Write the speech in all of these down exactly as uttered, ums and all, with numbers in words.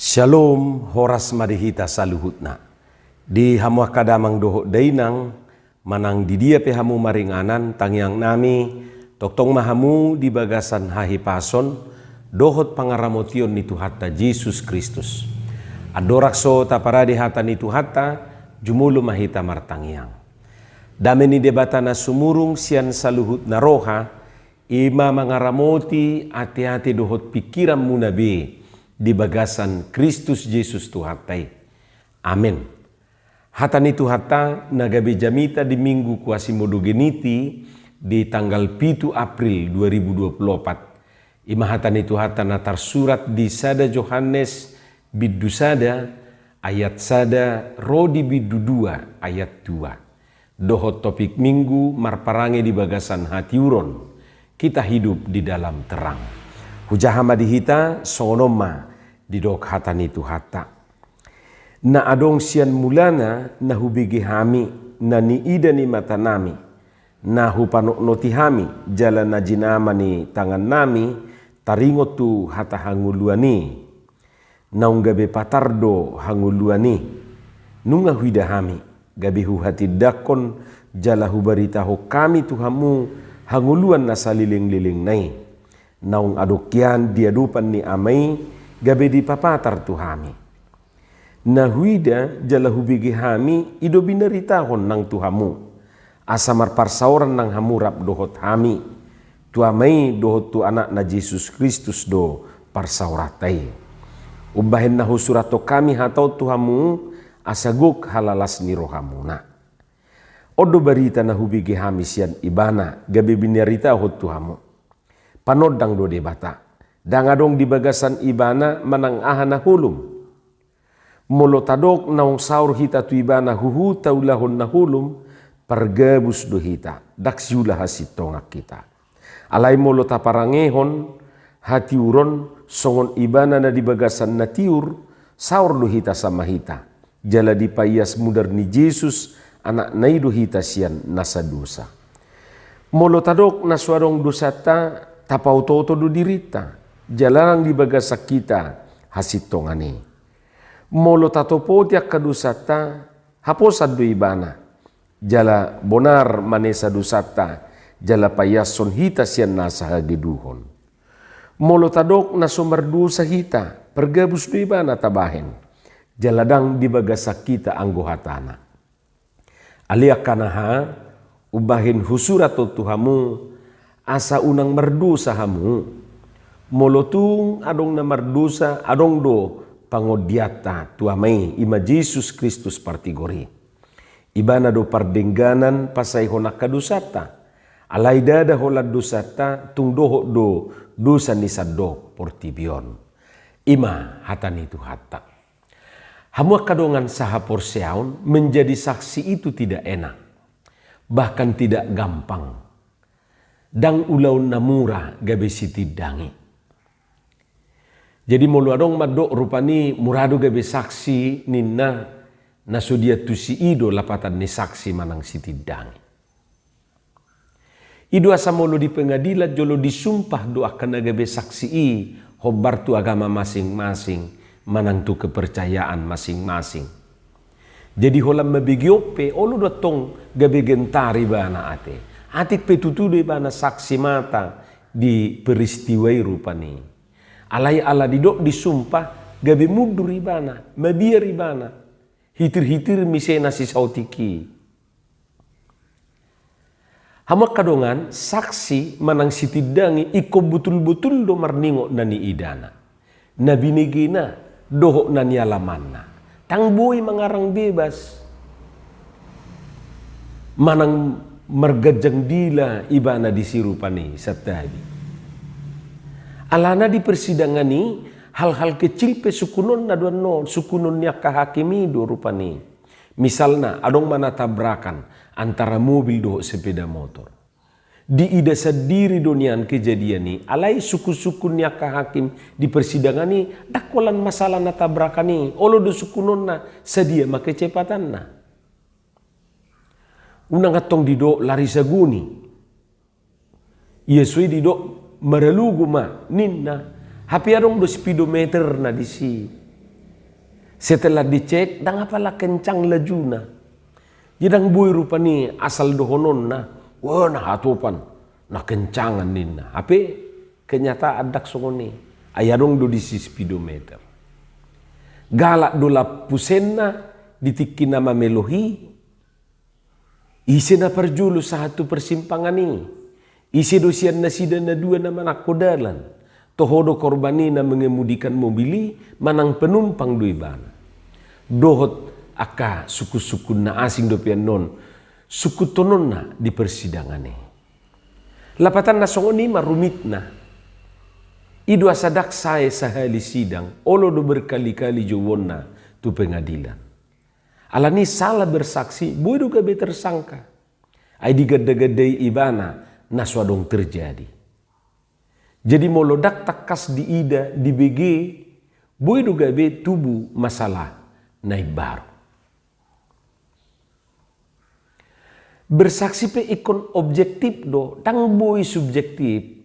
Syalom, horas ma di hita saluhutna. Di hamu angka damang dohot dainang, manang di dia pe hamu maringanan, tangiang nami, tongtong ma hamu di bagasan hahipason dohot pangaramotion ni Tuhanta Jesus Kristus. Andorang so taparade hata ni Tuhanta, jumolo ma hita martangiang. Dame ni Debata na sumurung sian saluhut na roha, i ma mangaramoti ateate dohot pingkiranmuna be di bagasan Kristus Jesus Tuhanta i. Amen. Hata ni Tuhanta na gabe jamita di Minggu Quasimodogeniti di tanggal pitu April dua ribu dua puluh opat. I ma hata ni Tuhanta na tarsurat di sada Johannes bindu sada ayat sada ro di bindu dua ayat dua. Dohot topik Minggu marparange di bagasan hatiuron, kita hidup di dalam terang. Hujaha ma di hita, songon on ma didok hata ni Tuhanta. Na adong sian mulana na hubege hami, na niida ni matanami, na hupanotnoti hami, jala na jinama ni tangannami, taringot tu hata hangoluan i. Naung gabe patar do hangoluan i. Nunga huida hami, gabe huhatindangkon jala hubaritahon hami tu hamu hangoluan na salelenglelengna i. Naung adong hian di adopan ni Ama i, gabe dipapatar tu hami. Na huida jala hubege hami, i do binaritahon nang tu hamu, asa marparsaoran nang hamu rap dohot hami, tu Ama i dohot tu Anakna Jesus Kristus do parsaoranta i. Umbahen na husurathon hami hata on tu hamu, asa gok halalas ni rohamuna. On do barita na hubege hami sian Ibana, gabe binaritahon tu hamu. Panondang do Debata. Ndang adong di bagasan Ibana manang aha na holom. Molo tadok naung saor hita tu Ibana huhut taulahon na holom, pargabus do hita, ndang siula hasintongan hita. Alai molo taparangehon hatiuron songon Ibana na di bagasan na tiur, saor do hita sama hita. Jala dipaias mudar ni Jesus, Anakna i do hita sian nasa dosa. Molo tadok na so adong dosanta, tapaotooto do dirinta, jala ndang di bagasan hita hasintongan i. Molo tatopoti angka dosanta, haposan do Ibana, jala bonar manesa dosanta, jala paiashon hita sian nasa hageduhon. Molo tadok na so mardosa hita, pargabus do Ibana tabahen, jala ndang di bagasan hita anggo hatana. Ale angka na ha, umbahen husurat on tu hamu, asa unang mardosa hamu. Molo tung adong na mardosa, adong do pangondianta tu Ama i, i ma Jesus Kristus partigor i. Ibana do pardengganan pasaehon angka dosanta. Alai ndada holan dosanta, tung dohot do dosa ni sandok portibi on. I ma hata ni Tuhanta. Hamu angka dongan sahaporseaon, menjadi saksi itu tidak enak, bahkan tidak gampang. Ndang ulaon na mura gabe sitindangi. Jadi molo adong mandok rupani mura do gabe saksi ninna, na so diantusi i do lapatan ni saksi manang sitindangi. I do asa molo di pengadilan jolo disumpah do angka na gabe saksi i hombar tu agama masing-masing manang tu kepercayaan masing-masing. Jadi holan mabege on pe olo do antong gabe gentar ibana ate. Atik pe tutu do ibana saksi mata di peristiwa i rupani. Alai ala didok disumpah gabe mundur ibana, mabiar ibana. Hitir-hitir muse na sisaotik i. Hamu angka dongan, saksi manang sitindangi ingkon botul-botul do marningot na niidana, na binegena, dohot na nialamanna. Ndang boi mangarang bebas manang marganjang dila ibana disi rupani santabi. Alana di persidangan i hal-hal kecil pe sungkunonna do annon, sungkunon ni angka hakim i do rupani. Misalna, adong ma na tabrakan antara mobil dohot sepeda motor. Diida sandiri do nian kejadian i, alai sungkun-sungkun ni angka hakim di persidangan i ndang holan masalah na tabrakan i, olo do sungkunonna sadia ma kecepatanna. Unang antong didok lari saguni. Ia so i didok maralogo ma ninna, hape adong do speedometerna disi. Setelah dicek, ndang apala kencang lajuna. Jadi ndang boi rupani asal dohononna, "Wah, na hatopan, na kencangan," ninna. Hape kenyataan ndang songon i. Ai adong do disi speedometer. Galak do lampu senna di tingki na mamelohi. Ise na parjolo sahat tu persimpangan i? Ise do sian nasida na dua na manangko dalan? Toho do korban i na mengemudikan mobil i manang penumpang do ibana? Dohot angka sungkun-sungkun na asing dope annon sungkunhononna di persidangan i. Lapatanna songon i ma rumitna. I do asa ndang sae sahali sidang, olo do berkali-kali jouonna tu pengadilan. Alani sala bersaksi, boi do gabe tersangka. Ai diganda-gandai ibana na so adong terjadi. Jadi molo ndang tangkas diida, dibege, boi do gabe tubu masalah na imbaru. Bersaksi pe ingkon objektif do, ndang boi subjektif.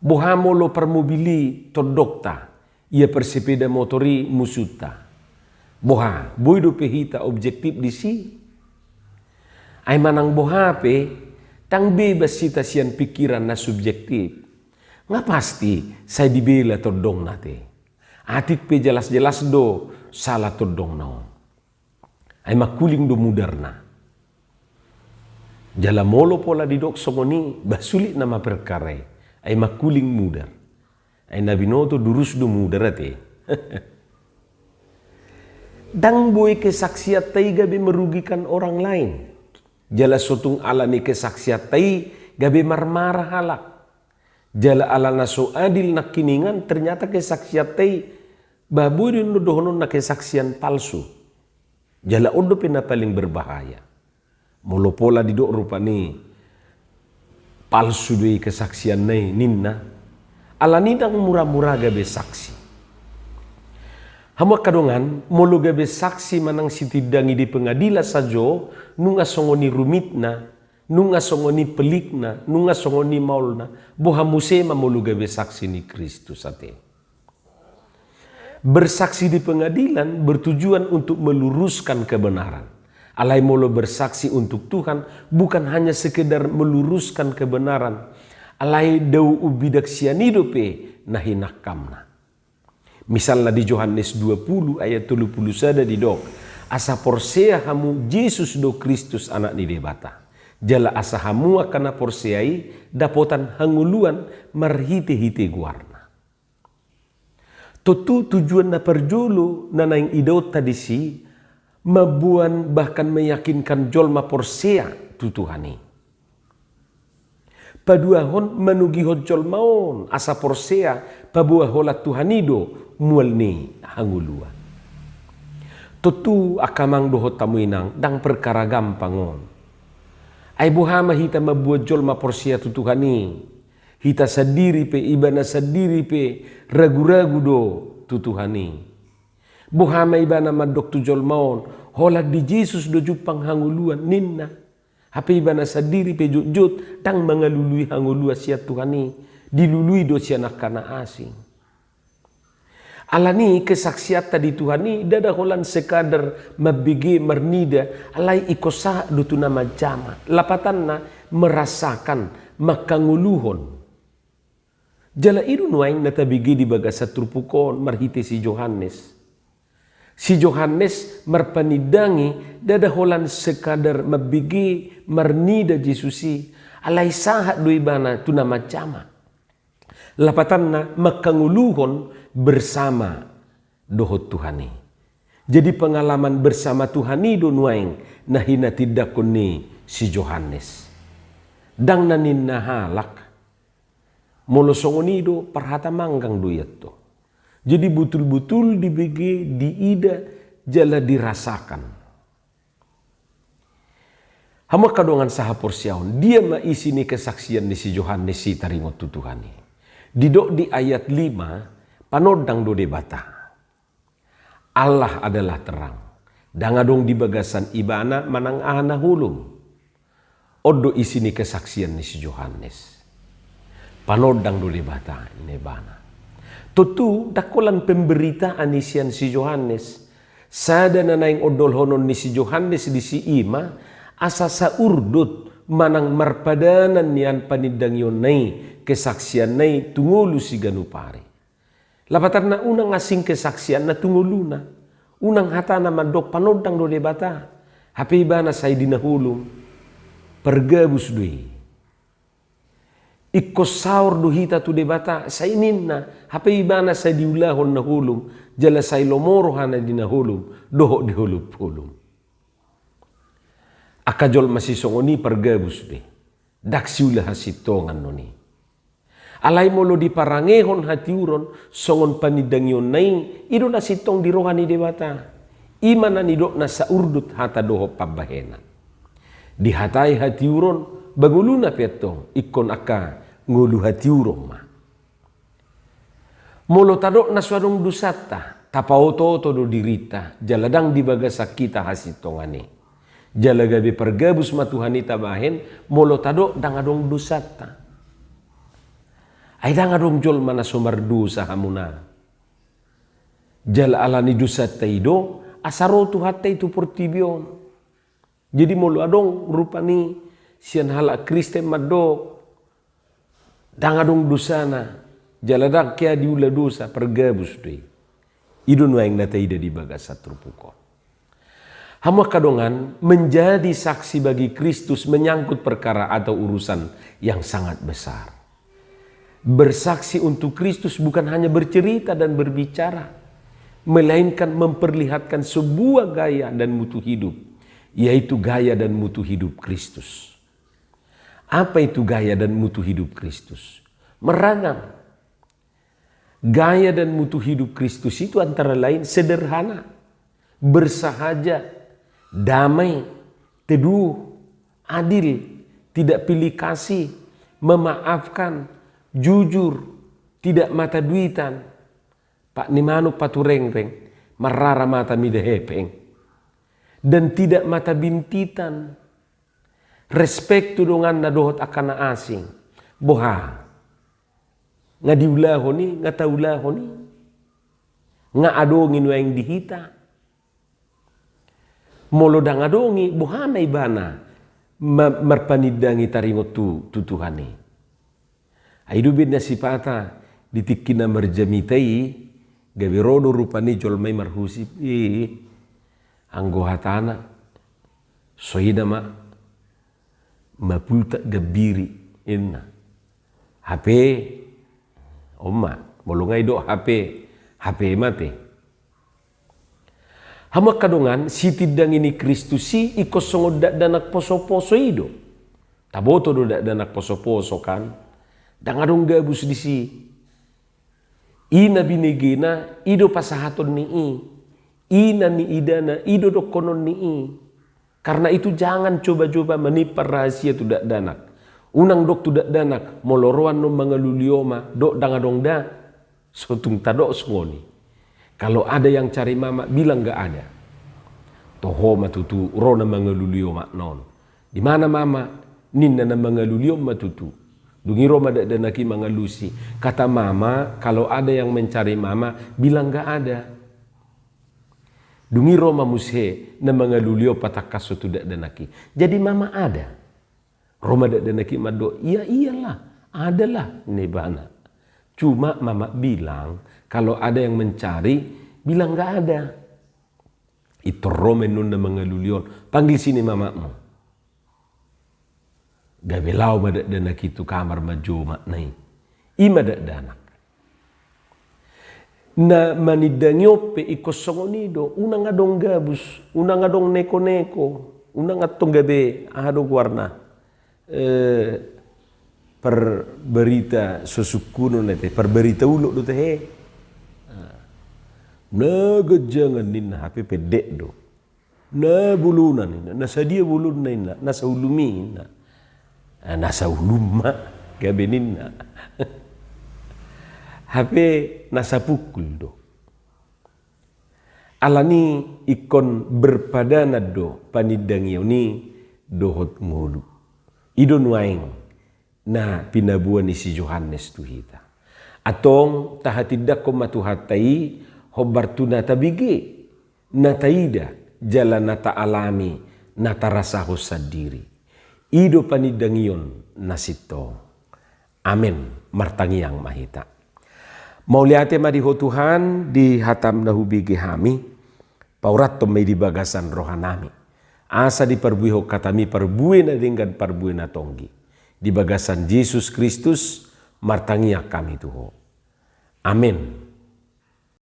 Boha molo parmobil i tondongta, ia parsepeda motor i musunta? Boha, boi dope hita objektif disi? Ai manang boha pe, ndang bebas hita sian pikiran na subjektif. Nga pasti sai dibela tondongna te. Atik pe jelas-jelas do sala tondongna on. Ai mangkuling do mudarna. Jala molo pola didok songon i, bah sulit nama perkara i. Ai mangkuling mudar. Ai na binoto durus do mudar ate. Ndang boi kesaksianta i gabe merugikan orang lain. Jala so tung alani kesaksianta i gabe marmara halak. Jala ala na so adil nangkiningan, ternyata kesaksianta i, bah boi do dohononna kesaksian palsu. Jala on dope na paling berbahaya. Molo pola didok rupani palsu do i kesaksianna i ninna. Alani ndang mura-mura gabe saksi. Hamu angka dongan, molo gabe saksi manang sitindangi di pengadilan sajo, nunga songon i rumitna, nunga songon i pelikna, nunga songon i maolna, boha muse ma molo gabe saksi ni Kristus ate. Bersaksi di pengadilan bertujuan untuk meluruskan kebenaran. Alai molo bersaksi untuk Tuhan bukan hanya sekedar meluruskan kebenaran, alai dao umbidak sian i dope na hinangkamna. Misalna di Johannes dua pulu ayat tolu pulu sada didok, asa porsea hamu Jesus do Kristus Anak ni Debata. Jala asa hamu angka na porsea i dapotan hangoluan marhite-hite goarna. Tontu tujuan na parjolo na naeng idaonta disi, mamboan bahkan meyakinkan jolma porsea tu Tuhan i. Paduahon manogihon jolma on asa porsea paboa holan Tuhan i do mual ni hangoluan. Tontu angka amang dohot hamu inang, ndang perkara gampang on. Ai boha ma hita mamboan jolma porsea tu Tuhan i? Hita sandiri pe, ibana sandiri pe ragu-ragu do tu Tuhan i. Boha ma ibana mandok tu jolma on, holan di Jesus do jumpang hangoluan ninna. Hape ibana sandiri pe jotjot ndang mangalului hangoluan sian Tuhan i, dilului do sian angka na asing. Alani kesaksianta di Tuhan i ndada holan sekadar mambege marnida, alai ingkon sahat do tu na manjama, lapatanna merasakan, manghangoluhon. Jala i do nuaeng na tabege di bagasan turpuk on marhite si Johannes. Si Johannes marpanindangi ndada holan sekadar mambege marnida Jesus i, alai sahat do ibana tu na manjama. Lapatanna manghangoluhon bersama dohot Tuhan i. Jadi pengalaman bersama Tuhan i do nuaeng na hinatindangkon ni si Johannes. Ndang na ninna halak. Molo songon i do parhata manggang do i antong. Jadi butul-butul dibege, diida, jala dirasakan. Hamu angka dongan sahaporseaon, dia ma isi ni kesaksian ni si Johannes i taringot tu Tuhan i? Didok di ayat lima, panondang do Debata. Allah adalah terang. Ndang adong di bagasan ibana manang aha na holom. On do isi ni kesaksian ni si Johannes. Panondang do Debata, ninna ibana. Tontu ndang holan pemberitaan i sian si Johannes. Sada na naeng ondolhonon ni si Johannes disi i ma, asa saurdot manang marpadanan nian panindangionna i, kesaksianna i tu ngolu siganup ari. Lapatanna, unang asing kesaksianna tu ngoluna. Unang hatana mandok panondang do Debata, hape ibana sai di na holom. Pargabus do i. Ingkon saor do hita tu Debata, sai ninna, hape ibana sai diulahon na holom, jala sai lomo rohana di na holom dohot di holopholom. Angka jolma sisongon i pargabus be, ndang siula hasintongan non i. Alai molo diparangehon hatiuron songon panindangionna i, i do na sintong di roha ni Debata. I ma na nidokna saurdot hata dohot pambahenan. Dihatai hatiuron, ba ngoluna pe antong ingkon angka ngolu hatiuron ma. Molo tadok na so adong dosanta, tapaotooto do dirinta, jala ndang di bagasan hita hasintongan i. Jala gabe pargabus ma Tuhan i tabahen, molo tadok ndang adong dosanta. Ai ndang adong jolma na so mardosa hamuna. Jala ala ni dosanta i do, asa ro Tuhanta i tu portibi on. Jadi molo adong rupani sian halak Kristen mandok, ndang adong dosana, jala ndang hea diula dosa, pargabus do i. I do nuaeng na taida di bagasan turpuk on. Hamu angka dongan, menjadi saksi bagi Kristus menyangkut perkara atau urusan yang sangat besar. Bersaksi untuk Kristus bukan hanya bercerita dan berbicara, melainkan memperlihatkan sebuah gaya dan mutu hidup, yaitu gaya dan mutu hidup Kristus. Apa itu gaya dan mutu hidup Kristus? Meragam. Gaya dan mutu hidup Kristus itu antara lain sederhana, bersahaja, damai, teduh, adil, tidak pilih kasih, memaafkan, jujur, tidak mata duitan, pak ni manuk paturengreng, marrara mata mida hepeng, dan tidak mata bintitan, respek tu donganna dohot angka na asing. Boha? Nga diulahon i, nga taulahon i. Nga adong i nuaeng di hita. Molo ndang adong i, boha ma ibana ma-, marpanindangi taringot tu, tu Tuhan i. Ai do be na sipata di tingki na marjamita i, gabe ro do rupani jolma i marhusip i. Anggo hatana, so ina ma, mapultak gambiri, inna. Hape, on ma, molo nga i do hape, hape ma te. Hamu angka dongan, sitindangi ni Kristus i ingkon songon dakdanak posoposo i do. Taboto do dakdanak posoposo kan. Ndang adong gabus disi. I na binegena, i do pasahaton ni i. I na niidana, i do dohonon ni i. Karena itu jangan coba-coba menimpal rahasia tu dakdanak. Unang dok tu dakdanak, molo ro annon mangalului oma, dok ndang adong da. So tung tadok songon i. Kalau ada yang cari mama, bilang nggak ada. Toho ma tutu, ro na mangalului oma non. Di mana mama? Ninna na mangalului on ma tutu. Dung i ro ma dakdanak i mangalusi. Kata mama, kalau ada yang mencari mama, bilang nggak ada. Dung i ro ma muse na mangalului on patangkas tu dakdanak i. Jadi mama ada. Ro ma dakdanak i mandok, iya iyalah, adalah, ninna ibana. Cuma mama bilang, kalau ada yang mencari, bilang nggak ada. Intor ro ma annon na mangalului on, panggil sini mamamu. Gabe laho ma dakdanak i tu kamar manjou omakna i. I ma dakdanak. Na manindangi on pe ingkon songon i do, unang adong gabus, unang adong nekoneko, unang antong gabe aha do goarna, eh, parbarita so sungkunon ate, parbarita ulok do tahe. Na ganjangan ninna hape pendek do. Na bolona ninna, na sadia bolonna inna, na saulumi inna. Ah, na saulum ma gabe ninna. Hape na sapungkul do. Alani ingkon berpadanan do panindangion i dohot ngolu. I do nuaeng na pinaboa ni si Johannes tu hita. Antong tahatindangkon ma Tuhanta i, hombar tu na tabege, na taida, jala na taalami, na tarasahon sandiri. I do panindangion na sintong. Amen. Martangiang ma hita. Mauliate ma di Ho Tuhan, di hataM na hubege hami, pauratton ma i di bagasan rohanami. Asa diparbuehon hataMi parbue na denggan parbue na tonggi. Di bagasan Jesus Kristus, martangiang hami tu Ho. Amen.